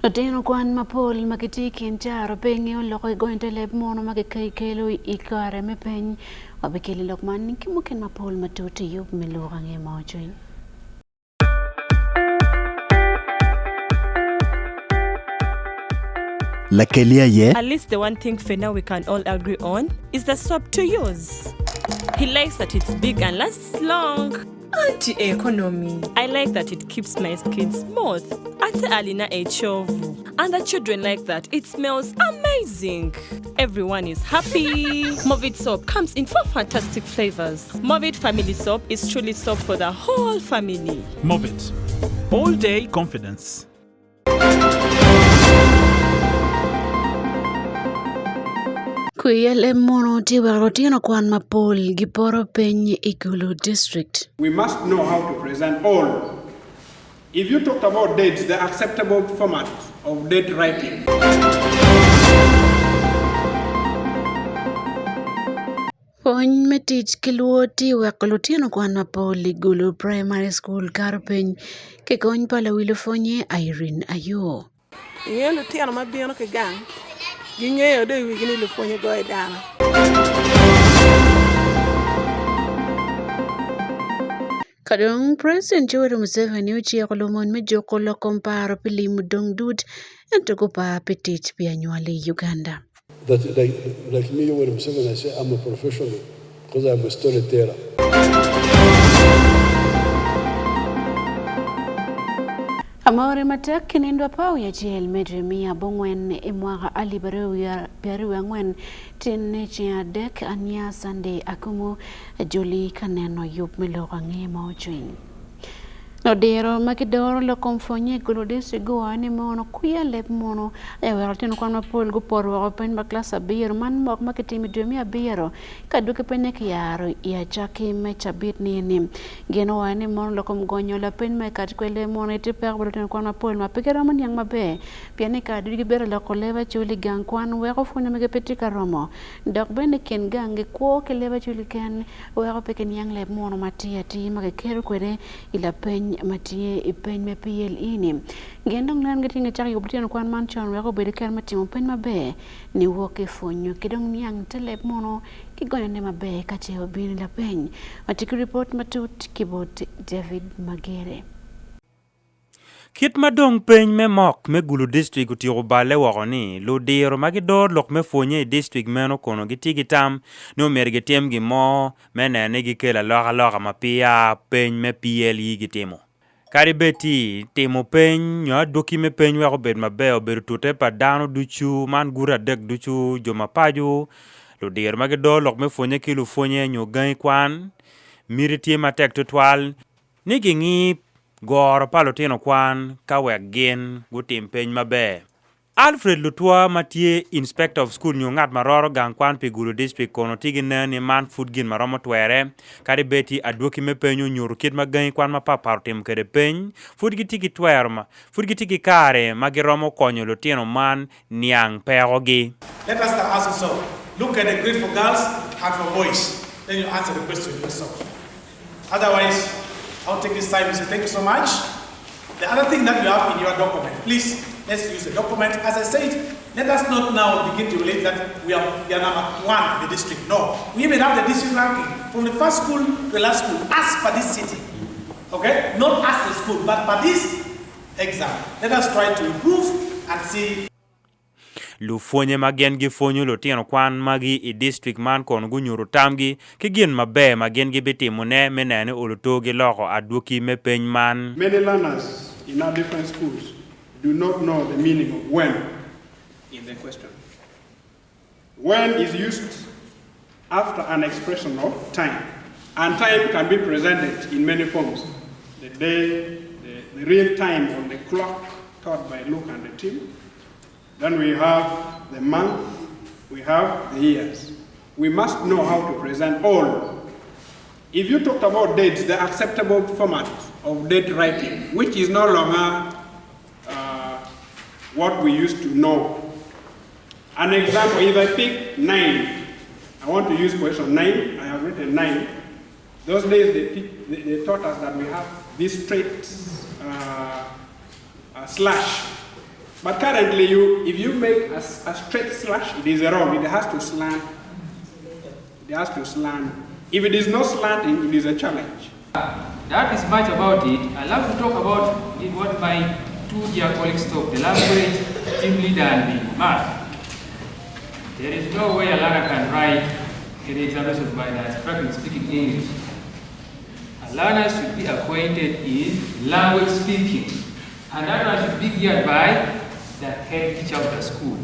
Lutino kwan mapol ma gitye i kin caro pe ngeyo loko i gonyo te leb munu ma kikelo i kare me peny. Wabikelo lok man ki mukene mapol matut i yub me lwoko ange mo cwiny. Lakeli aye. At least the one thing ffena we can all agree on is the soap to use. He likes that it's big and lasts long. Anti economy. I like that it keeps my skin smooth ate alina ekyovu and the children like that it smells amazing. Everyone is happy. Movit soap comes in four fantastic flavors. Movit family soap is truly soap for the whole family. Movit. All day confidence. Kwiya leb munu tye weko lutino kwan mapol gipoto piny i Gulu District. We must know how to present all If you talked about dates, the acceptable format of date writing. Pwony me tic ki lwor tye weko lutino kwan mapol i Gulu Primary School kato piny ki kony pa lawil lupwonye Irene Ayoo. Inge lutino ma bino ki gang gingeyo do i wigi ni lupwonye goyo dano. Ka dong President Yoweri Museveni ociko lumony me juko lok kom paro pi limo dong dut ento gupar pi tic pi anywali i Uganda. That like, like me Yoweri Museveni I say I'm a professional because I'm a storyteller. Amore matek ki nindo apar wiye acel me dwe me abongwen i mwaka alip pyeraryo wiye angwen tin ceng adek ania Sunday Akumu Joli ka neno yub me loko ange ma ocwiny. Odiro ma kidoro lok kom pwonye i Gulu District guwaco ni mono kwiya leb munu aye oweko lutino kwan mapol gupoto woko piny ma kilac abiro man mok ma kitimo i dwe me abiro ka dwoki penye kiyaro i acakki me cabit ni-ni. Gin owaco ni mono lok kom gonyo lapeny ma i kati kwede leb munu tye peko bot lutino kwan mapol ma pe giromo niang maber pien ni kare ducu gibedo loko leb acoli i gang kwan weko pwonyo mege pe tye ka romo dok bene i kin gang gikwo ki leb acoli keken weko pe giniang leb munu matir atir ma giketo kwede i lapeny ma tye i peny me PLE ni. Gin dong nen gitye ka cako yubo lutino kwan man con wek obed ki kero me timo peny maber niwok ki pwonyo ki dong niang te leb munu ki gonyone maber ka ce obino i lapeny. Watye ki ripot matut ki bot David Magere. Kit ma dong peny me mok me Gulu District otyeko balle woko ni, ludiro ma gidoro lok me pwonye i district meno kono gitye ki tam ni omyero gitim gin mo me neno ni gikelo alokaloka ma peya peny me PLE gitimo. Kadi bed ti timo peny nyo adwoki me peny wek obed maber obedo tute pa dano ducu, man guti adek ducu, jo ma paco, ludiro ma gidoro lok me pwonye ki lupwonye nyo gangi kwan, miti tye matek tutwal ni gingi goro pa lutino kwan ka wek gin gutim peny maber. Alfred Lutwa ma tye Inspector of School nyo ngat ma roro gang kwan pi Gulu District kono tye ki nen ni man pud gin ma romo twere. Kadi bed ti adwoki me peny onyuto kit ma gangi kwan mapat pat otimo kwede peny, pud gitye ki twero ma pud gitye ki kare ma giromo konyo lutino man niang pekogi. Let us ask yourself, look at the grade for girls and for boys, then you answer the question yourself. Otherwise, I'll take this time to say thank you so much. The other thing that you have in your document, please, let's use the document. As I said, let us not now begin to relate that we are, we are number one in the district. No, we even have the district ranking from the first school to the last school, as per this city. Okay? Not as the school, but per this exam. Let us try to improve and see. Lupwonye ma gin gipwonyo lutino kwan magi i distrik man kono gunyuto tamgi ki gin maber ma gin gibitimone me neno ni oluto giloko adwoki me peny man. Many learners in our different schools do not know the meaning of when in the question. When is used after an expression of time, and time can be presented in many forms, the day, the, the real time on the clock taught by Luke and the team. Then we have the month, we have the years. We must know how to present all. If you talked about dates, the acceptable format of date writing, which is no longer uh, what we used to know. An example, if I pick 9, I want to use position 9, I have written 9. Those days they, teach, they, they taught us that we have this straight uh, uh, slash. But currently, you, if you make a, a straight slash, it is wrong. It has to slant. It has to slant. If it is not slanting, it is a challenge. That is much about it. I love to talk about what my two dear colleagues talk, the language, team leader, and the math. There is no way a learner can write an examination by practically speaking English. A learner should be acquainted in language speaking, and that one should be geared by the head teacher of the school.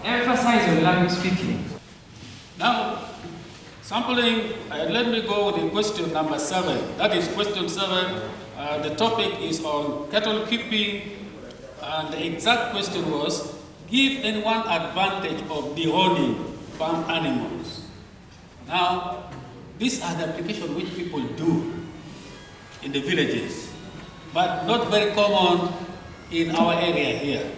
Emphasize on language speaking. Now, sampling, let me go with the question number 7. That is question 7. The topic is on cattle keeping, and the exact question was, give any one advantage of dehorning farm animals. Now, these are the applications which people do in the villages, but not very common in our area here.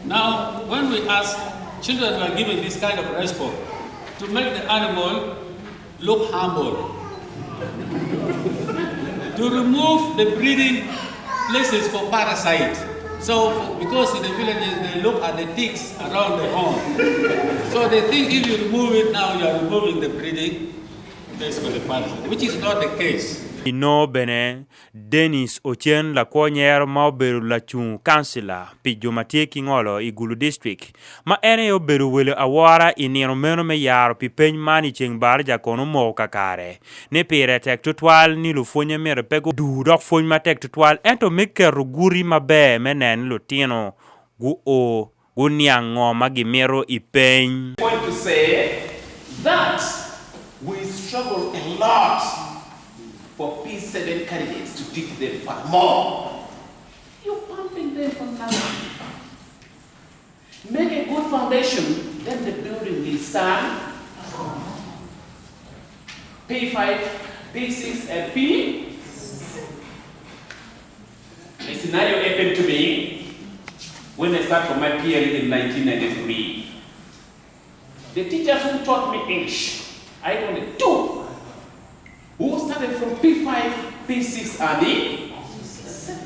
Now, when we ask children were given this kind of response to make the animal look humble, to remove the breeding places for parasites. So, because in the villages they look at the ticks around the horn. So they think if you remove it now, you are removing the breeding place for the parasite, which is not the case. Inongo bene Dennis Ocen lakwo nyero ma obedo lacungo kancila pi jo ma tye ki ngolo i Gulu District ma en aye obedo welo awora i nino meno me yaro pi peny man i ceng baraja kono omoko kakare ni pire tek tutwal ni lupwonye myero pe gudur dok pwony matek tutwal ento me keto guti maber me neno ni lutino guo guniang ngo ma gimito i peny. Point to say that we struggle a lot for P7 candidates to teach them far more. You're pumping them for nothing. Make a good foundation, then the building will stand. P5, P6, and P7. A scenario happened to me when I started for my PL in 1993. The teachers who taught me English, I only two, who started from P5, P6, and P7.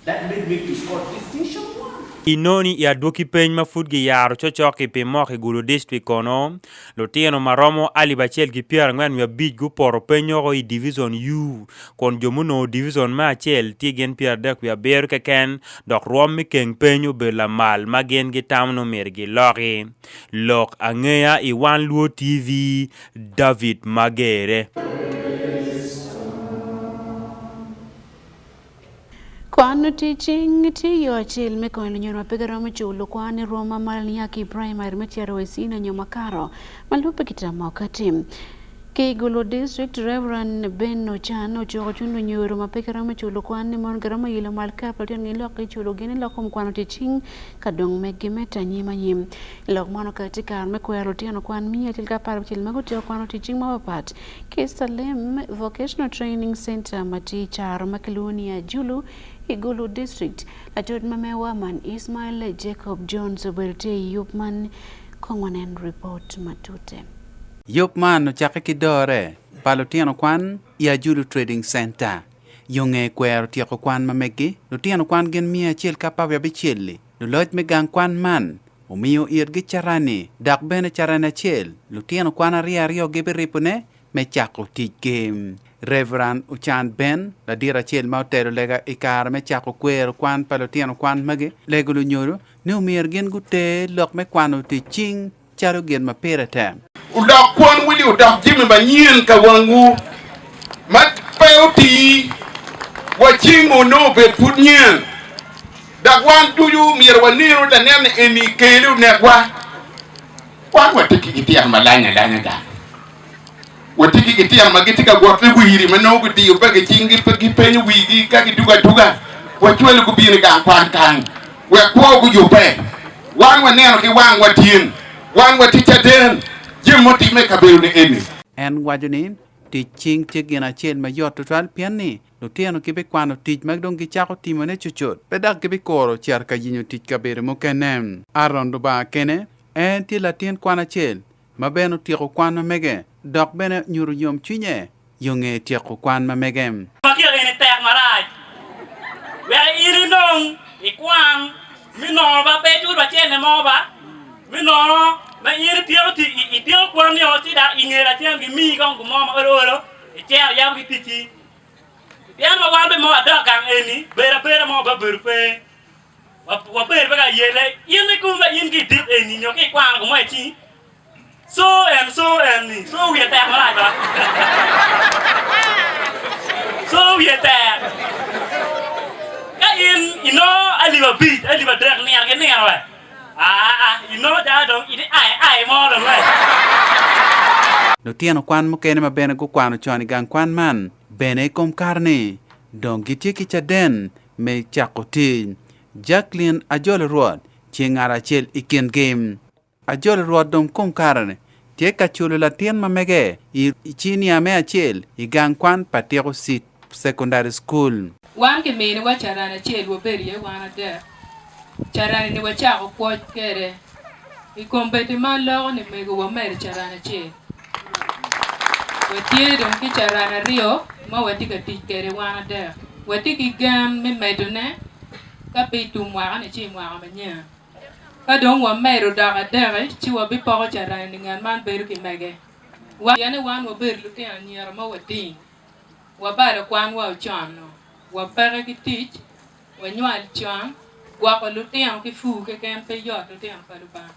That made me to score distinction one. Inoni i adwoki peny ma pud giyaro cocok-ki pi moko i Gulu District kono, lutino ma romo 1,045 gupoto peny oko i Divizon U, kun jo munongo divizon me acel tye gin 37 keken dok rwom me keng peny obedo lamal ma gin gitamo ni omyero giloki. Lok angeya i Wan Luo TV, David Magere. Kwano tic cing tye yo acel me konyo lunyodo ma pe giromo culo kwan i rwom ma malo nia ki i praimari me cito i cinia nyo makato ma lubbe ki tam ma okati. Ki i Gulu District, Reverend Ben Ochan ocuko cwiny lunyodo ma pe giromo culo kwan ni mon giromo yelo mal ker pa lutino lok ki culo gin i lok kom kwano tic cing ka dong meggi medde anyim anyim. I lok man okati kare me kwero lutino kwan 116 ma gutyeko kwano tic cing mapapat ki Salem Vocational Training Center ma tye i caro ma kilwongo ni Ajulu i Gulu District. Latut ma mewa man Ismail Jacob Jones obedo tye i yub man kong wanen ripot matute. Yub man ocakke ki dore pa lutino kwan i Ajulu Trading Center. Yo nge kwero tyeko kwan ma meggi, lutino kwan gin 116-li. Luloc me gang kwan man omiyo itgi carani, dok bene carani acel lutino kwan aryo aryo gibiribone me cako ticgi. Rev. Ocan Ben, ladit acel ma otelo lega i kare me cako kwero kwan pa lutino kwan magi, lego lunyodo ni omyero gin guter lok me kwano tic cing calo gin ma pire tek. Wulok kwonwu-ni odok jami manyen ka wangwu ma pe otii, wa cengwu nongo obed pud nyen. Dok wan ducu myero wanenu lanen eni keli onekwa. Wan watye ki gityer ma lany alanya gang. Watye ki gityer ma gitye ka gwokke wiri ma nongo gidiyo pe gicinggi pe gipenyo wigi ka gidugo aduga. Wacwalo gubino i gang kwan kany wek kwo guyubbe. Wan waneno ki wangwa tin. Wan watye caden jami mutimme i kabedo-ni eni. En waco ni, Tic cing tye gin acel mayot tutwal pien ni lutino gibikwano tic ma dong gicako timone cucut, pe dok gibikuro cito ka yenyo tic kabedo mukene. Aaron Lubanga kene en tye latin kwan acel ma bene otyeko kwan ma mege dok bene onyuto yomcwinye yo nge tyeko kwan ma mege. Makio eni tek marac wek in inong. Ikwan mi nono ba pe iculo wa cente mo ba mi nono ma in ityeko tic ityeko kwanni o ci dok inge lacen gimiyi kong gin mo ma olo olo icito iyabo ki ticci pien ma wan bene ma wadok gang eni bedo abeda mo ba bedo pe wabedo pe ka yelle in ikomi ma in ki idit eni nyo ki ikwano gin mo icingi So en so en ni so wiye tek marac ba. So wiye tek. Ka in inongo alip abic, alip adek nino ki nino we. Aa inongo calo dong itye ai ai mo dong we. Lutino kwan mukene ma bene gukwano con i gang kwan man bene i kom kare-ni dong gitye ki caden me cako tic. Jacqueline Ajolo Rwot tye ngat acel i kingi. Ajolo Rwot dong kom kare-ni tye ka culo latin ma mege i cinia me acel i gang kwan pa Tiko Seed Secondary School. Wan kiminiwa caran acel wabedo iye wan adek. Carani-ni wacako kwoc kwede. I kombeddi ma aloko ni mego wamedo caran acel. Watye dong ki caran aryo ma watye ka tic kwede wan adek. Watye ki gen me medone ka pe i tum mwaka-ni ci i mwaka manyen. Ka dong wamedo dok adek-ki, ci wabipoko carani ni ngat man bedo ki mege. Pien ni wan wabedo lutino anyira ma wating, wabalo kwanwa ocono, wapeke ki tic, wanywal con, gwoko lutino ki pur keken pe yot lutino pa Lubanga.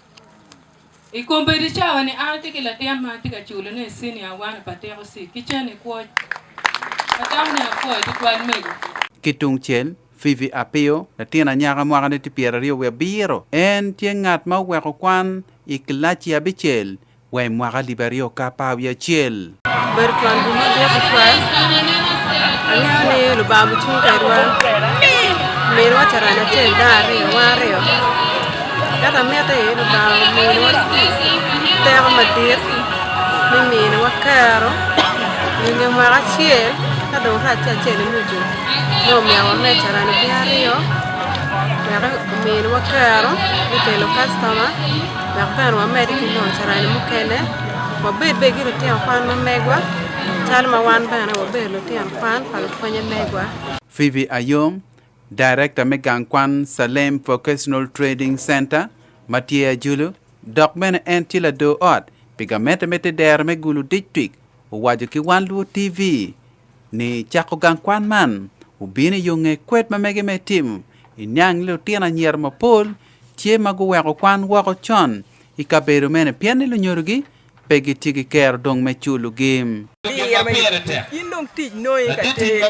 I kombeddi cawa ni an atye ki latin ma atye ka culone i senior one pa Tiko Seed ki cen i kwoc. Atamo ni apwoyo tutwal mego. Ki tungcel, Fifi Apio, latin anyaka mwakane tye pyeraryo wiye abiro, en tye ngat ma oweko kwan i kilaci abicel wa i mwaka alip aryo ki apar wiye acel. Bedo twon gum madit tutwal. Angeyo ni Lubanga bicung kwedwa. Ominiwa carani acel dano aryo wan aryo. Ento amiti Lubanga ominiwa teko madit me miniwa kero i nge mwaka acel ka dong rac ci acel ki nucu nongo omyero wamed carani gin aryo wek ominiwa kero me kelo kactoma wek bene wamedde ki nongo carani mukene wabed bene ki lutino kwan ma megwa calo ma wan bene wabedo lutino kwan pa lupwonye megwa. Phoebe Ayom, Director me gang kwan Salem Vocational Training Centre ma tye Ajulu dok bene en tye lador ot pi gamente me tedero me Gulu District owaco ki Wan Luo TV ni cako gang kwan man obino i yo nge kwed ma mege me timo iniang ni lutino anyira mapol tye ma guweko kwan woko con i kabedo mene pien ni lunyodogi pe gitye ki kero dong me culogi. In dong tic nongi ka ter,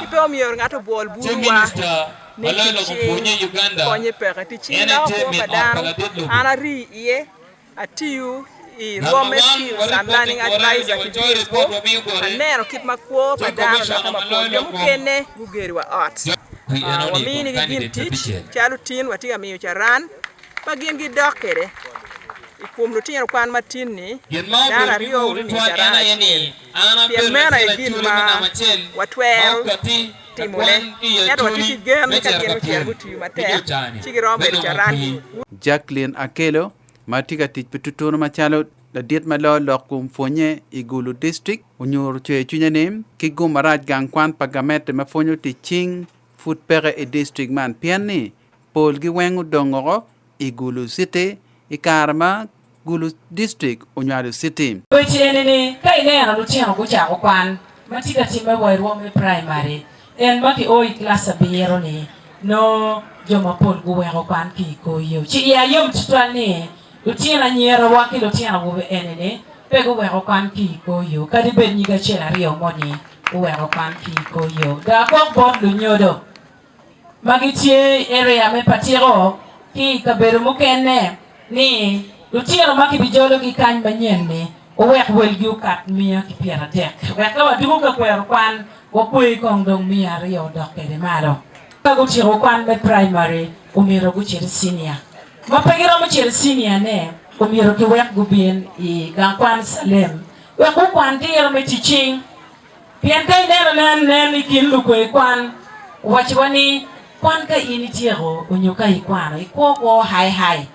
ki pe omyero ngat obwol buruwa ni tic cing konye peke. Tic cing loko kwo pa dano, an ari iye, atiyo i rwom me Skills and Learning Advisor ki BSO, aneno kit ma kwo pa dano olokke mapol. Jo mukene gugedo wa ot, waminigi gin tic calo tin watye ka miyo caran ma gin gidok kwede. I kom lutino kwan ma tin-ni, dano aryo gumiyo caran acel. Pien meno aye gin ma watwero timone. Ento watye ki gen ni ka gin ocito gutiyo matek, ci giromo medo carangi. Jacqueline Akello, ma tye ka tic pi tutunu macalo ladit ma loyo lok kom pwonye i Gulu District, onyuto cwer cwinye ni ki gum marac gang kwan pa gamente ma pwonyo tic cing pud peke i district man pien ni polgi weng odong oko i Gulu City i kare ma Gulu District onywalo City. Weche eni ni ka ineno lutino gucako kwan ma tye ka timme wa i rwom me primary en ma ki o i class abiro ni nongo jo mapol guweko kwan ki i kor yo. Ci iya yom tutwal ni lutino anyira wa ki lutino awobe eni ni pe guweko kwan ki i kor yo kadi bed nyig acel aryo moni guweko kwan ki i kor yo. Dok akok bot lunyodo ma gitye i area me Patiko ki i kabedo mukene ni lutino ma kibijologi kany manyen-ni owek welgi okat miya ki pyeraadek wek ka wadwogo ka kwero kwan wakwe kong dong miya aryo odok kwede malo. Ka gutyeko kwan me praimari omyero gucit i cinia. Ma pe giromo cito i cinia-ne omyero kiwek gubin i gang kwan Salem wek gukwan diro me tic cing. Pien ka ineno nen nen i kin lukwe kwan, owacciwa ni, Kwan ka in ityeko onyo ka ikwano, ikwo kwo hai hai.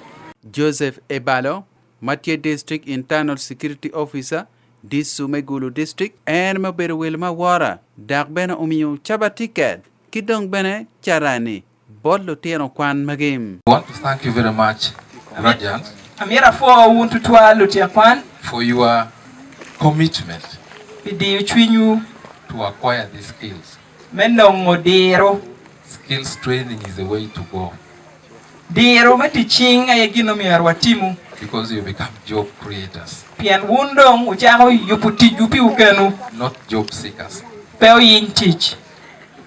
Joseph Ebalo, ma tye District Internal Security Officer, DISU, me Gulu District, en me obedo welo me awora dok bene omiyo caba tiket ki dong bene carani. bot lutino kwan magi. I want to thank you very much Radiant. Amito apwo wun tutwal lutyek kwan. For your commitment. Pi diyo cwinywu. To acquire these skills. Me nongo diro. Skills training is the way to go. Diro me tic cing aye gin omyero watimu. Because you become job creators. Pien wun dong wucako yubo ticwu piwu kenwu. Not job seekers. Pe wuyiny tic.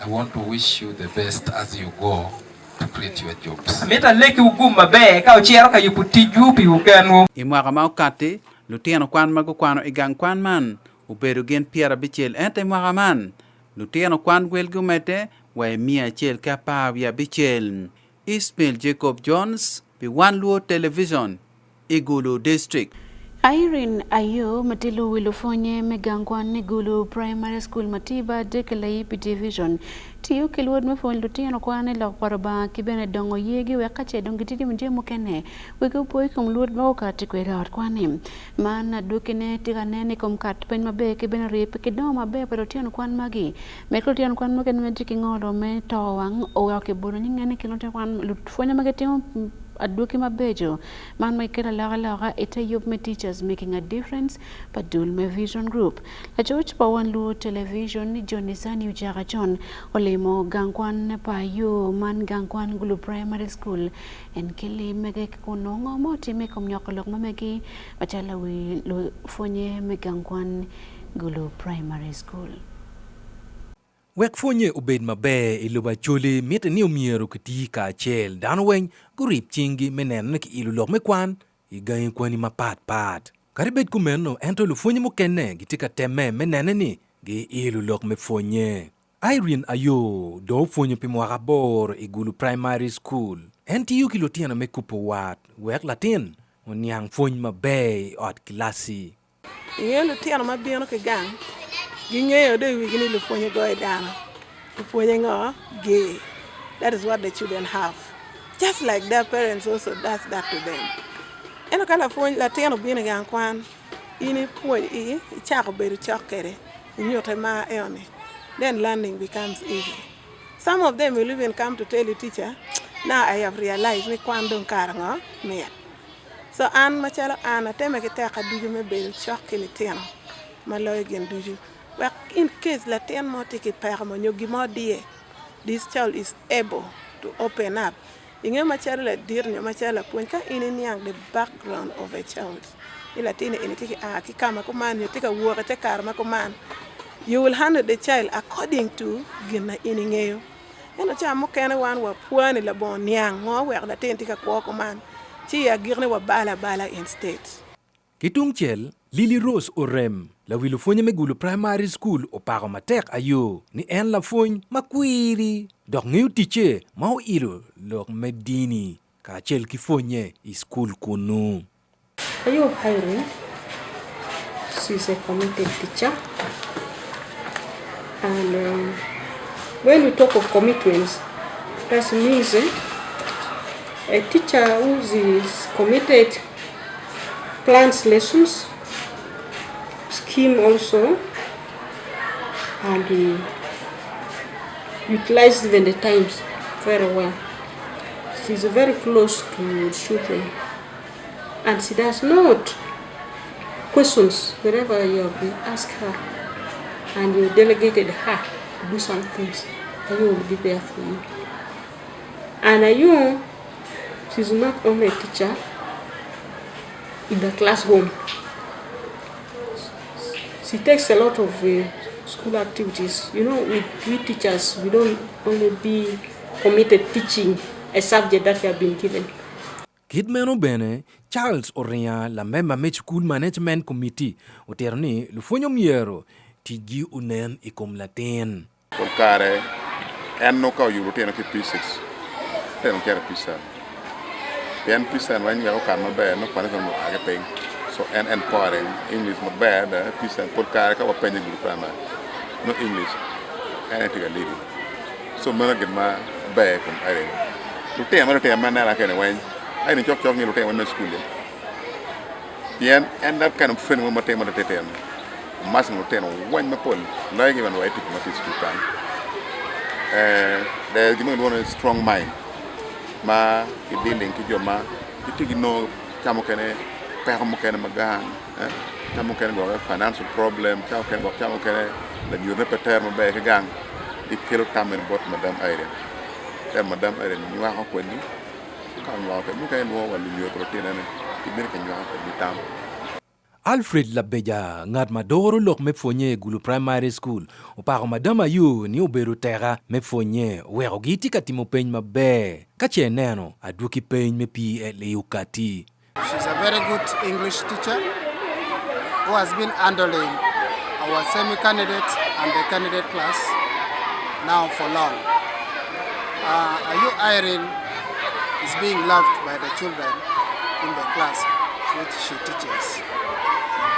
I want to wish you the best as you go to create your jobs. Amito alekiwu gum maber ka wucito ka yubo ticwu piwu kenwu. I mwaka ma okatti, lutino kwan ma gukwano i gang kwan man obedo gin 50 ento i mwaka man, lutino kwan welgi omedde wa i 115. Ismail Jacob Jones pi Wan Luo Television i Gulu District. Irene Ayo ma tye luwi lupwonye me gang kwan i Gulu Primary School ma tye i bar dek Layipi Division tiyo ki lwod me pwony lutino kwan i lok pa Rubanga ki bene dongo yegi wek ka ce dong gitye jami mukene wigi opo i kom lwod ma gukati kwede i ot kwan-ni. Man adwogine tye ka nen i kom kat peny maber ki bene rip ki dongo maber pa lutino kwan magi. Med ki lutino kwan mukene ma tye ki ngolo me to wang oweko kibolo nying en i kin lutino kwan lupwonye ma gitimo adwogi mabeco man ma gikelo alokaloka i te yub me Teachers Making a Difference pa dul me Vision Group. Lacoc pa Wan Luo Television Johnny Sani Ocaka con olimo gang kwan pa yo man gang kwan Gulu Primary School en ki lim mege ki kun nongo mo otimme i kom nyoko lok ma megi macalo wi lupwonye me gang kwan Gulu Primary School. Wek pwonye obed maber i lobo Acholi, mitte ni omyero kiti kacel. Dano weng gurib cinggi me neno ni kiilo lok me kwan i gangi kwani mapat pat. Kadi bed kumeno, ento lupwonye mukene gitye ka temme me nene ni giilo lok me pwonye. Irene Ayo dong opwonyo pi mwaka aboro i Gulu Primary School. En tiyo ki lutino me kubo wat wek latin oniang pwony maber i ot kilasi. Ingeyo lutino ma bino ki gang gingeyo dong i wigi ni lupwonye goyo dano, lupwonye ngo ger that is what the children have just like their parents also does that to them ento ka lapwony latin obino i gang kwan in ipwony icako bedo cok kwede inyute mar eno ni then learning becomes easy some of them will even come to tell you teacher now I have realized ni kwan dong kara ngo mit. So an macalo an, ateme ki tekka ducu me bedo cok ki litino ma loyo gin ducu wek in case latin mo tye ki peko mo nyo gin mo diye, this child is able to open up. Inge macalo ladit nyo macalo lapwony ka in iniang the background of a child ni latin eni tye ki a ki kama kuman nyo tye ka wok ite kare ma kuman, you will handle the child according to gin ma in ingeyo. Ento ca mukene wan wapwani labongo niang ngo oweko latin tye ka kwo kuman, ci i agikne wabalo abala instead. Ki tungcel, Lily Rose Orem, lawi lupwonye me Gulu Primary School opako matek ayo ni en lapwony ma kwiri dok ngeyo ticce ma oilo lok me dini kacel ki pwonye i cukul kunnu. Ayub Irene, she is a committed teacher and um, when we talk of commitments, that means eh, a teacher who is committed plans lessons, scheme also, and he utilizes even the times very well. She's very close to children and she does not questions wherever you have asked her and you delegated her to do some things, Ayu will be there for you. And Ayu, she's not only a teacher in the classroom. She takes a lot of uh, school activities. You know, we, we teachers, we don't only be committed teaching a subject that we have been given. Kit meno bene, Charles Oringa, lamemba me Cukul Management Committee, otito ni lupwony omyero ticgi onen i kom latin. Pol kare en nongo ka oyubo lutino ki P6, lutino cito i P7 pien P7 weng wek okat maber nongo kwane kono oa ki piny so en empowering English maber adada P7 pol kare ka wapenye i gulu primary nongo English en aye tye ka leading so meno gin ma ber i kom Irene. Lutino ma lutino ma aneno kene weng Irene cok cok nyo lutino weng me cukul-li pien en that kind of training mo ma timo matitino omaco lutino weng mapol loyo ki wa i tic ma tye i cukul kany. There gin ma kilwongo ni strong mind ma ki dealing ki jo ma gitye ki nongo ca mukene peko mukene ma gang ca mukene gwok financial problem ca mukene gwok ca mukene lanyutne pe tero maber ki gang gikelo tam meno bot madam Irene ento madam Irene nywako kwedgi ka onywako kwedgi mukene lwongo wa lunyodo pa lutinone gibino ka nywako kwedgi tam. Alfred Labeja, ngat ma doro lok me pwonye i Gulu Primary School, opako Madam Ayoo ni obedo teka me pwonye oweko gitye ka timo peny maber ka ce eneno adwoki peny me PLE okati. She's a very good English teacher who has been handling our semi-candidate and the candidate class now for long. Uh, Ayu Irene is being loved by the children in the class which she teaches.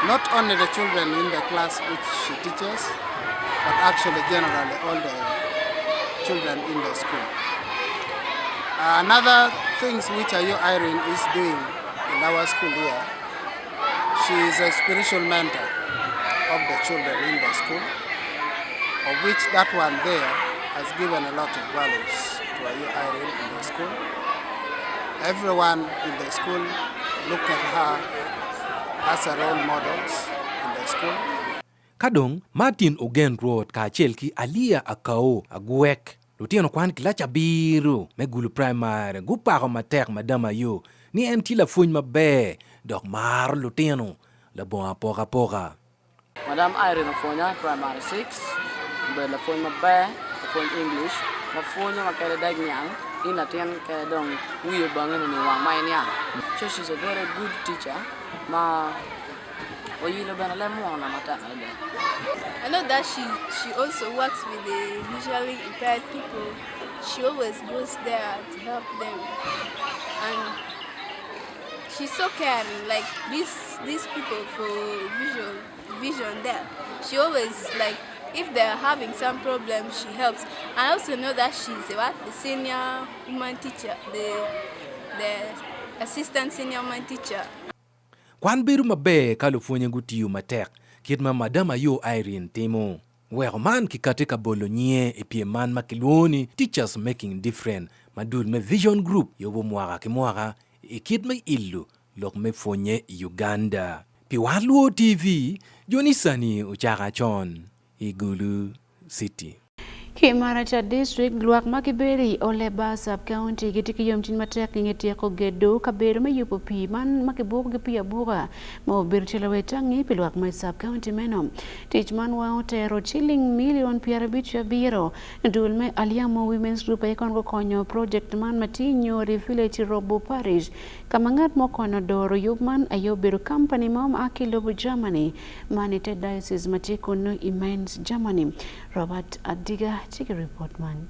Not only the children in the class which she teaches, but actually generally all the children in the school. Uh, another things which Ayu Irene is doing in our school here, she is a spiritual mentor of the children in the school, of which that one there has given a lot of values to Ayu Irene in the school. Everyone in the school look at her as a role models in the school. Ka dong, Martin Ogen Rwot kacel ki Aliya Akao Agwek, lutino kwan kilac abiro me Gulu Primary gupako matek Madam Ayo ni en tye lapwony maber dok maro lutino labongo apokapoka. Madam Irene opwonya i primary 6, obedo lapwony maber, lapwony English ma pwonyo ma kede dek niang in latin kede dong wiyi obange ni wang ma iniang. So she's a very good teacher ma oyilo bene leb munu matek adada. I know that she, she also works with the visually impaired people. She always goes there to help them. And she's so caring, like these, these people for visual vision there. She always like if they're having some problem, she helps. I also know that she's what the senior woman teacher, the the assistant senior woman teacher. Kwan bedo maber ka lupwonye gutiyo matek kit ma Madam Ayo Irene timo. Weko man kikati ka bolo nyinge i pyem man ma kilwongo ni Teachers Making Difference ma dul me Vision Group yubo mwaka ki mwaka i kit me ilo lok me pwonye i Uganda. Pi Wat Luo TV, Johnny Sani ocaka con i Gulu City. Ki i Maracha District, lwak ma gibedo i Oleba Sub-County gitye ki yomcwiny matek i nge tyeko gedo kabedo me yubo pii man ma kibuko ki pii abuka ma obedo tye lawe tangi pi lwak ma i sub-county meno. Tic man wang otero ciling milion 57. Dul me Aliamo Women's Group aye kon gukonyo project man ma tye i Nyori Village i Robo Parish ka ma ngat mo konyo doro yub man aye obedo company ma oa ki lobo Germany man i te diocese ma tye kunu i Mainz, Germany. Robert Adiga tye ki report man.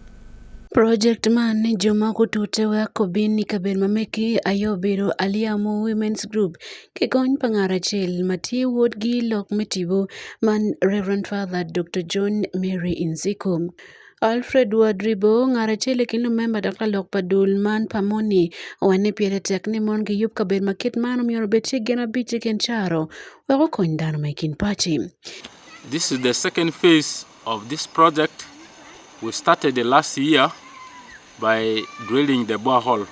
Project man ni jo ma gutute wek obin i kabedo ma megi aye obedo Aliamo Women's Group ki kony pa ngat acel ma tye wodgi lok me tipo man Reverend Father Dr. John Mary Inziko. Alfred Wadribo, ngat acel i kin lumemba dok lalok pa dul man pa moni, owaco ni pire tek ni mon giyub kabedo ma kit man omyero obed tye gin abic i kin caro wek okony dano ma i kin paci. This is the second phase of this project. We started the last year by drilling the borehole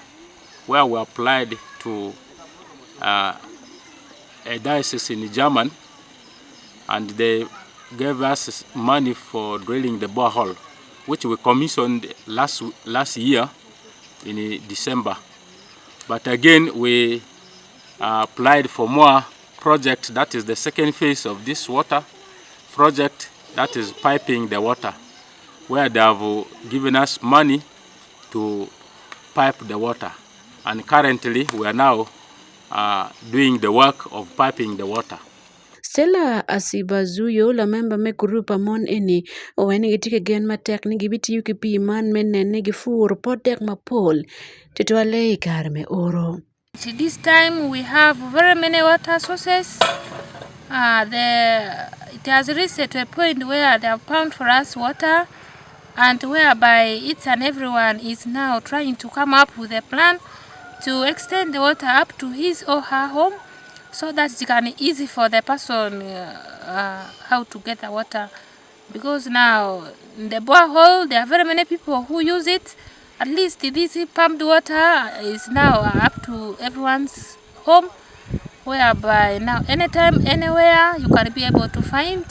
where we applied to uh, a diocese in German and they gave us money for drilling the borehole, which we commissioned last, last year in December. But again, we uh, applied for more project, that is the second phase of this water project, that is piping the water, where they have given us money to pipe the water. And currently, we are now uh, doing the work of piping the water. Stella Asibazuyo, lamemba me gurup pa mon eni, owaco ni gitye ki gen matek ni gibitiyo ki pii man me nene gipuro pot dek mapol tutwalle i kare me oro. This time we have very many water sources. Uh, the, it has reached to a point where they have pumped for us water and whereby each and everyone is now trying to come up with a plan to extend the water up to his or her home so that it can easy for the person uh, uh, how to get the water Because now in the borehole there are very many people who use it. At least this pumped water is now up to everyone's home, whereby now anytime, anywhere you can be able to find,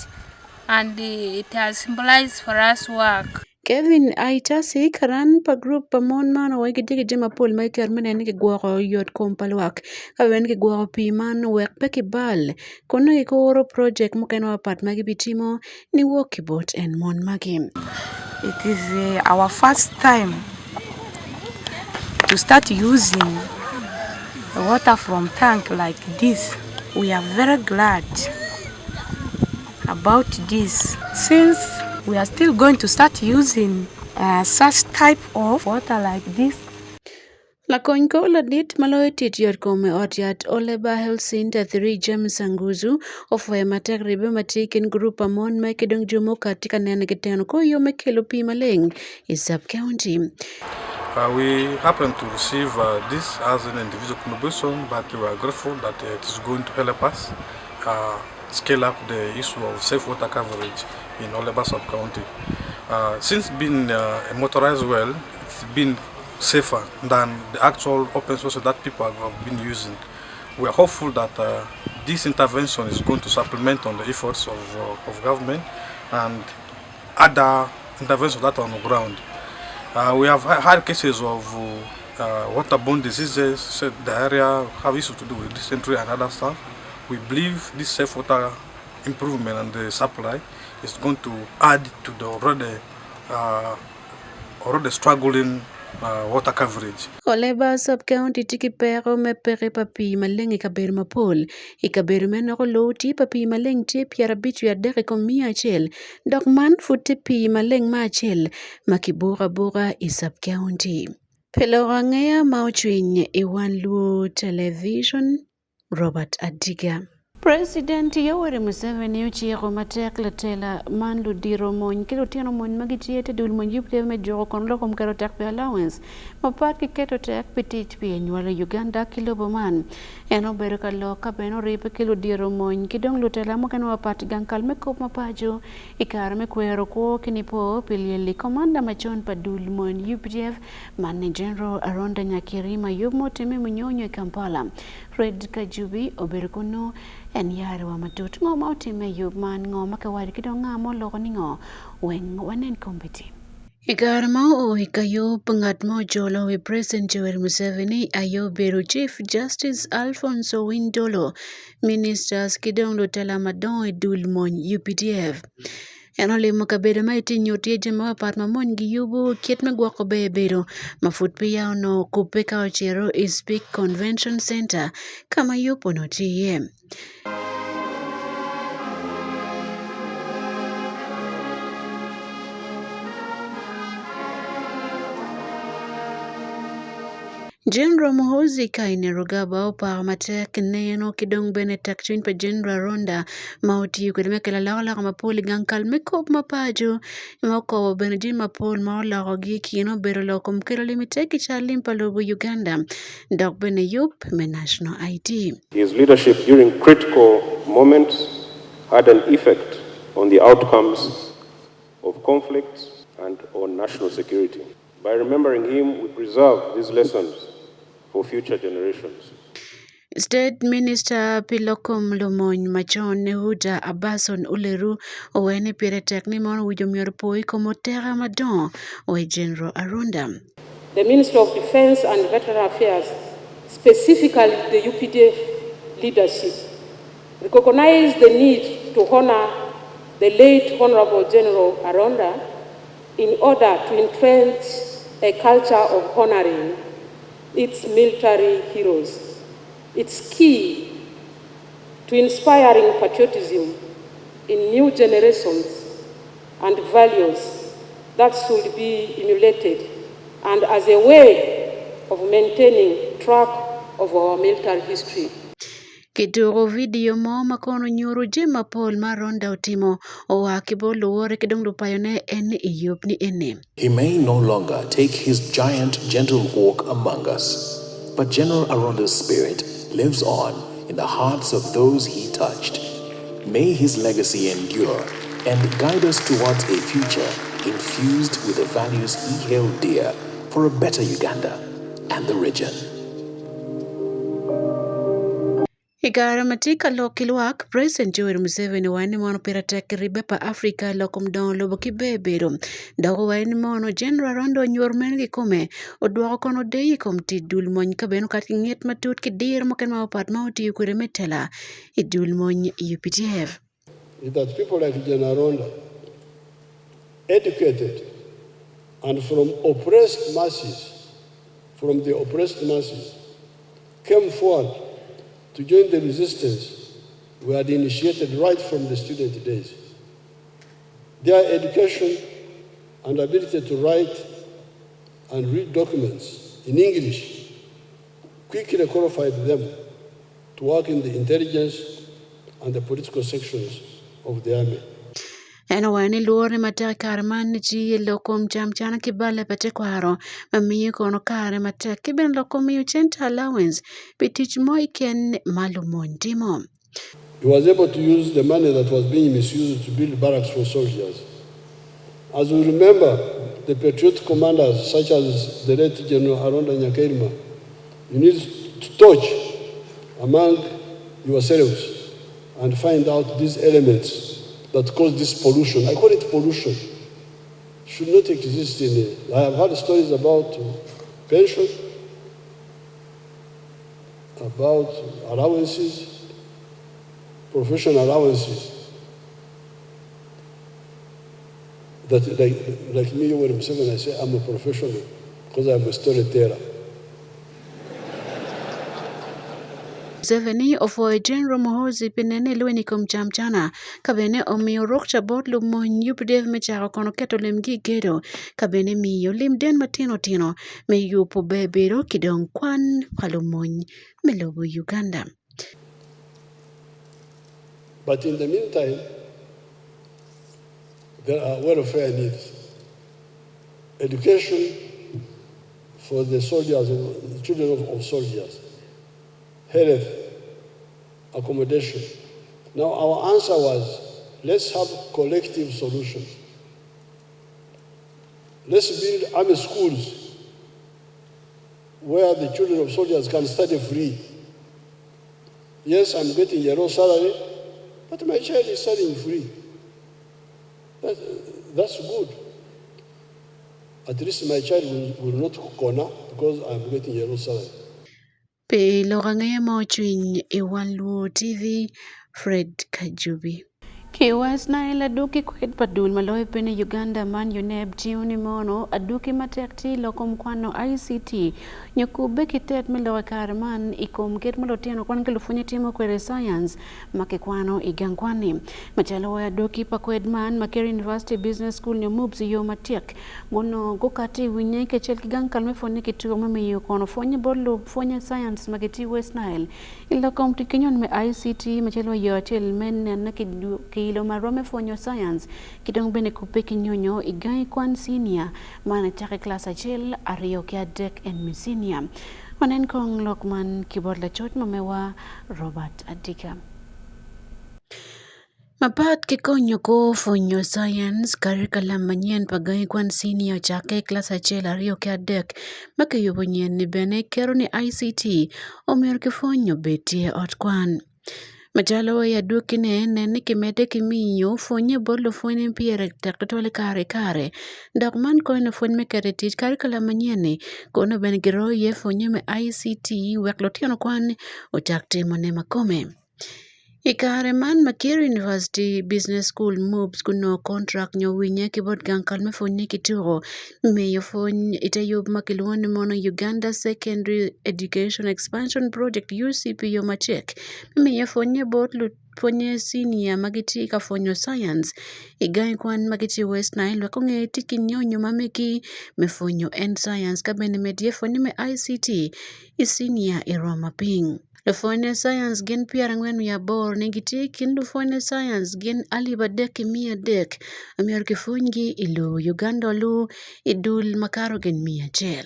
and it has symbolized for us work. Kevin Aitasi, karan pa grup pa mon man oweko gitye ki jami mapol ma giketo me neno ni gigwoko yot kom pa lwak ka bene gigwoko pii man wek pe kibal kun nongo gikuro project mukene mapat ma gibitimo niwok ki bot en mon magi. It is our first time to start using water from tank like this. We are very glad about this since we are still going to start using such type of water like this. Lakony kor ladit ma loyo tic yotkom i ot yat Oleba Health Center 3 James Anguzu opwoyo matek ribbe ma tye i kin gurup pa mon ma ki dong jo mukat tye ka neno kiteno kor yo me kelo pii maleng i Sub County. We happen to receive this as an individual contribution, but we are grateful that it is going to help us scale up the issue of safe water coverage in Oleba Sub-County. Since being a motorized well, it's been safer than the actual open sources that people have been using. We are hopeful that this intervention is going to supplement on the efforts of government and other interventions that are on the ground. We have had cases of waterborne diseases, say diarrhea, have issues to do with dysentery and other stuff. We believe this safe water improvement and the supply is going to add to the already struggling water coverage. Oleba Sub-County tye ki peko me peke pa pii maleng i kabedo mapol. I kabedo meno loo tye pa pii maleng tye 53 i kom 100 dok man pud tye pii maleng me acel ma kibuko abuka i Sub-County. Pi lok angeya ma ocwiny i wan luo television, Robert Adiga. President Yoweri Museveni ociko matek latela man ludiro mony ki lutino mony ma gitye te dul mony UPDF me juko kon lok kom keto tek pi allowance mapat ki keto tek pi tic pi anywalo Uganda ki lobo man. En obedo ka lok ka bene oripe ki ludiro mony ki dong lutela mukene mapat gang kal me kop ma paco i kare me kwero kwo ki nipo pi lyel i komanda macon pa dul mony UPDF man ni General Aronda Nyakirima yub motime munyonyo i Kampala. Fred Kajubi obedo kunu en yare wa matut ngo ma otime yub man ngo ma kiwaco ki dong nga ma oloko ni ngo weng wanen kombeddi. I kare ma oo i kayub ngat ma ojolo wi President Yoweri Museveni aye obedo Chief Justice Alfonso Owiny-Dollo, Ministers ki dong lutela madongo i dul mony UPDF. En olimo kabedo ma itye nyuto iye jami mapat ma mony giyubo kit me gwoko ber bedo ma pud peya onongo okubbe ka ocito i Speke Convention Center ka ma yub onongo tye iye. General Muhoozi Kainerugaba opako matek neno ki dong bene tek cwiny pa General Aronda ma otiyo kwede me kelo alokaloka mapol i gang kal me kop ma paco ma okobo bene jami mapol ma olokogi i kine obedo lok kom kelo lim i te kica lim pa lobo Uganda dok bene yub me National ID. His leadership during critical moments had an effect on the outcomes of conflicts and on national security. By remembering him, we preserve these lessons for future generations. State Minister pi lokom lumony macon Huda Abason Oleru owaco ni pire tek ni mono owinjo myero po i kom oteka madongo wa i General Aronda. The Ministry of Defence and Veteran Affairs, specifically the UPDF leadership, recognize the need to honor the late Honorable General Aronda in order to entrench a culture of honoring its military heroes. It's key to inspiring patriotism in new generations and values that should be emulated, and as a way of maintaining track of our military history. Kituko vidio mo ma kono nyuto jami mapol ma Aronda otimo oa ki bot luwote ki dong lupayone en i yub ni eni. He may no longer take his giant, gentle walk among us, but General Aronda's spirit lives on in the hearts of those he touched. May his legacy endure and guide us towards a future infused with the values he held dear for a better Uganda and the region. I kare ma tye ka lok ki lwak, President Yoweri Museveni owaco ni mono pire tek ki ribbe pa Afrika lok kom dongo lobo ki ber bedo. Dok owaco ni mono General Aronda onyuto meno kikome odwoko kono deyo i kom tic dul mony ka bene okato ki ngec matut ki diro mukene mapat ma otiyo kwede me tela i dul mony UPDF. Is that people like General Aronda, educated and from oppressed masses, from the oppressed masses, came forward to join the resistance we had initiated right from the student days. Their education and ability to write and read documents in English quickly qualified them to work in the intelligence and the political sections of the army. En owaco ni lworo matek i kare man ni ci ye lok kom cam cana ki balle pa tekwaro ma miyo kono kare matek ki bene lok kom miyo cente allowance pi tic mo iken ma lumony timo. He was able to use the money that was being misused to build barracks for soldiers. As we remember, the patriot commanders such as the late General Aronda Nyakairima, you need to touch among yourselves and find out these elements that cause this pollution. I call it pollution. Should not exist in it. I have heard stories about pension, about allowances, professional allowances. That like me, Yoweri Museveni, I say I'm a professional because I'm a storyteller. Museveni opwoyo General Muhoozi pi nene lweny i kom camcana ka bene omiyo rukca bot lumony UPDF me cako kono keto limgi i gedo ka bene miyo lim den matino tino me yubo ber bedo ki dong kwan pa lumony me lobo Uganda. But in the meantime, there are welfare needs. Education for the soldiers, the children of soldiers, health, accommodation. Now our answer was, let's have collective solutions. Let's build army schools where the children of soldiers can study free. Yes, I'm getting a low salary, but my child is studying free. That's good. At least my child will not corner because I'm getting a low salary. Pi lok angeya ma ocwiny i Wan Luo TV, Fred Kajubi. Ki West Nile aduki kwed pa dul ma loyo piny i Uganda man UNEB tingo ni mono aduki matek tye i lok kom kwano ICT nyo kubbe ki tet me lok i kare man i kom kit ma lutino kwan ki lupwonye timo kwede science ma kikwano i gang kwan-ni. Macalo wai aduki pa kwed man Makerere University Business School nyo MUBS i yo matek gunongo gukati i winye kacel ki gang kal me pwonye ki tuko me miyo kono pwonye bot lupwonye science ma gitye West Nile I lok kom tic ki nyon me ICT macalo yo acel me nene ki ilo ma romme pwonyo science ki dong bene kubbe ki nyonyo i gangi kwan senior man acake class acel, aryo ki adek en me senior. Wanen kong lok man ki bot lacoc ma mewa Robert Adika. Mapat ki konyo kor pwonyo science, curriculum manyen pa gangi kwan senior ocakke i kilaci acel, aryo ki adek ma kiyubo nyen-ni bene keto ni ICT omyero kipwony obed tye i ot kwan. Macalo i adwogine, nen ni kimedde ki miyo pwonye bot lupwonye pire tek tutwal i kare ki kare dok man konyo lupwony me keto i tic curriculum manyen-ni kun nongo bene giroyo iye pwonye me ICT wek lutino kwan ocak timone makome. I kare man Makerere University Business School MUBS gunongo kontrak nyo winye ki bot gang kal me pwonye ki tuko miyo pwony ite yub ma kilwongo ni mono Uganda Secondary Education Expansion Project UCPO macek me miyo pwonye bot lupwonye cinia ma gitye ka pwonyo science i gangi kwan ma gitye i West Nile wek onge tic ki nyonyo ma megi me pwonyo en science ka bene medye pwonye me ICT i cinia i rwom ma piny. Lupwonye science gin 48 ni gitye i kin lupwonye science gin 3,300 myero kipwonygi i lobo Uganda olu i dul makato gin 100.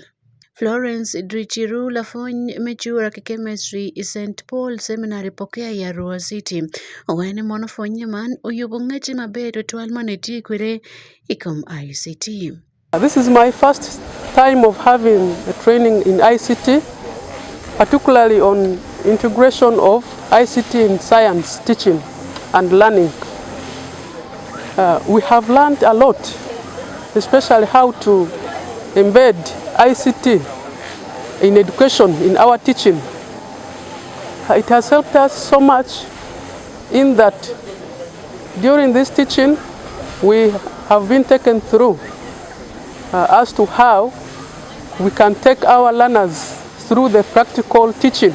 Florence Drichiru lapwony me cura ki chemistry i St. Paul Seminary Pokea i Arua City. Owene mono pwonye man oyubo ngec maber tutwal ma ne tye kwede i kom ICT. This is my first time of having a training in ICT, particularly on integration of ICT in science teaching and learning. We have learned a lot, especially how to embed ICT in education, in our teaching. It has helped us so much in that during this teaching we have been taken through as to how we can take our learners through the practical teaching.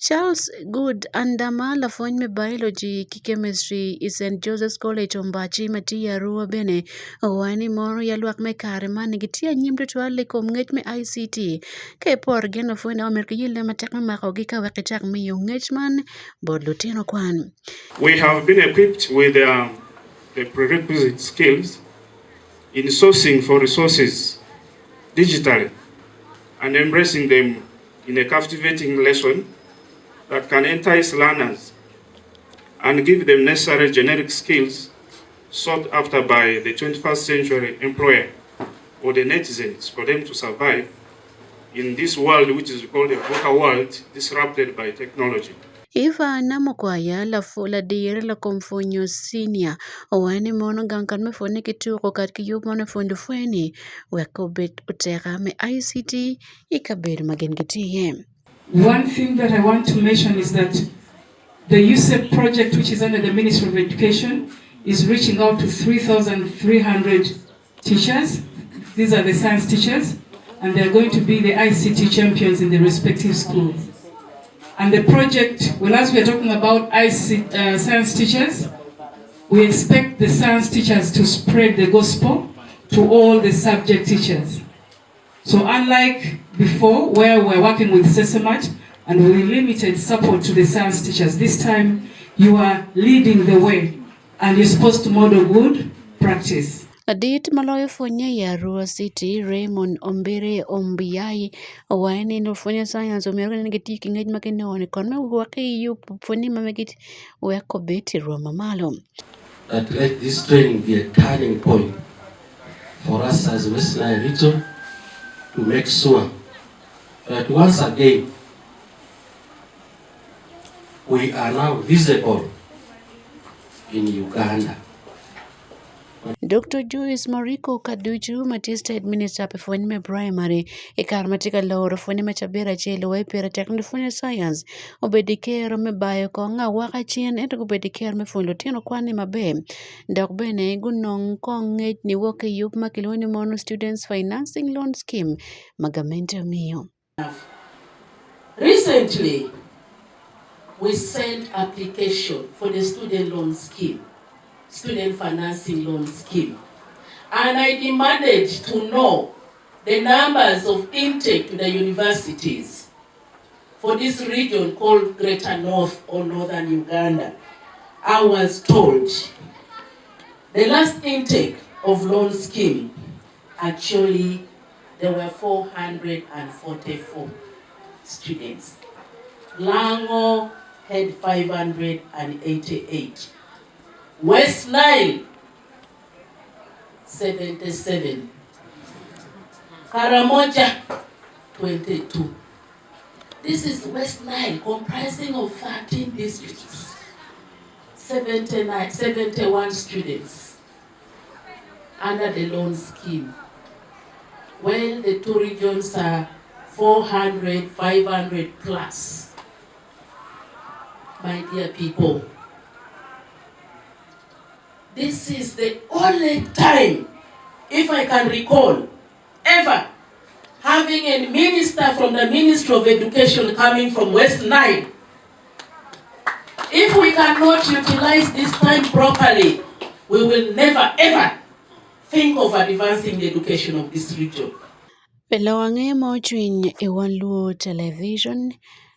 Charles Good Andama lapwony me biology ki chemistry i St. Joseph's College Ombaci ma tye i Arua bene owaco ni mono ya lwak me kare man gitye anyim tutwal i kom ngec me ICT ka iporo gin lupwonye omyero giyelle matek me makogi ka wek gicak miyo ngec man bot lutino kwan. We have been equipped with the prerequisite skills in sourcing for resources digitally and embracing them in a captivating lesson that can entice learners and give them necessary generic skills sought after by the 21st century employer or the netizens for them to survive in this world which is called a VUCA world disrupted by technology. Eva Namukwaya ladire lakom pwonyo senior owaco ni mono gang kan me pwonye ki tuko kat ki yub mono pwony lupwony wek obed oteka me ICT i kabedo ma gin gitye iye. One thing that I want to mention is that the USEP project, which is under the Ministry of Education, is reaching out to 3,300 teachers. These are the science teachers, and they are going to be the ICT champions in the respective schools. And the project, well, as we are talking about science teachers, we expect the science teachers to spread the gospel to all the subject teachers. So unlike before, where we're working with sesemat and we limited support to the science teachers, this time you are leading the way and you're supposed to model good practice. Ladit ma loyo pwonye i Arua City, Raymond Ombire Ombiyai, owaco ni lupwonye science omyero ginen gitye ki ngec ma ginongo ni kon me gwokke i yub pwonye ma megi wek obed i rwom mamalo. That let this training be a turning point for us as West Nile region to make sure that once again we are now visible in Uganda. Dr. Joyce Moriku Kaducu ma tye State Minister pi pwony me primary i kare ma tye ka loro pwonye me cabit acel wa i pire tek ni pwonye science obedo i kero me bayo kong awaka cen ento gubedo i kero me pwonyo lutino kwan-ni maber dok bene gunong kong ngec ni wok ki yub ma kilwongo ni mono Students Financing Loan Scheme ma gamente omiyo. Recently, we sent application for the student loan scheme, student financing loan scheme. And I demanded to know the numbers of intake to the universities for this region called Greater North or Northern Uganda. I was told the last intake of loan scheme, actually there were 444 students. Lango had 588. West Nile, 77. Karamoja, 22. This is West Nile, comprising of 13 districts, 71 students under the loan scheme. When the two regions are 400, 500 plus. My dear people, this is the only time, if I can recall, ever having a minister from the Ministry of Education coming from West Nile. If we cannot utilize this time properly, we will never ever think of advancing the education of this region. Pe lawang'e mo ocwiny i wan Luo Television,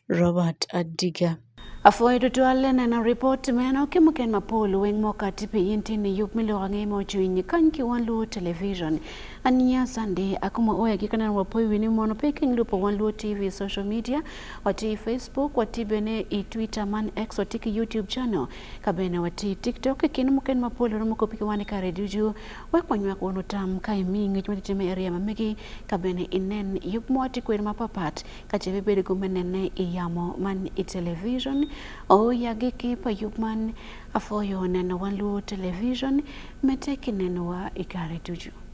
Robert Adiga. Afoyo tutwal neno report meno ki muken mapol weng mo kati pi in tin ni yub mi lok ang'e mo ocwiny kany ki wan Luo Television. Ania Sunday akuma oya gi kaneno wapoyi wini mono pe king lupo wan Luo TV social media wati Facebook wati bene i Twitter man X wati ki YouTube channel ka bene wati TikTok kin muken mapol romo kopi ki wan i kare ducu wek wanywak wunu tam ka imi ngec ma titime area ma megi ka bene inen yub mo ati kwede mapapat ka ce bibedo gume nene i yamo man i television o yagi ki pa yub man afoyo neno wan Luo television mete ki nenowa i kare ducu.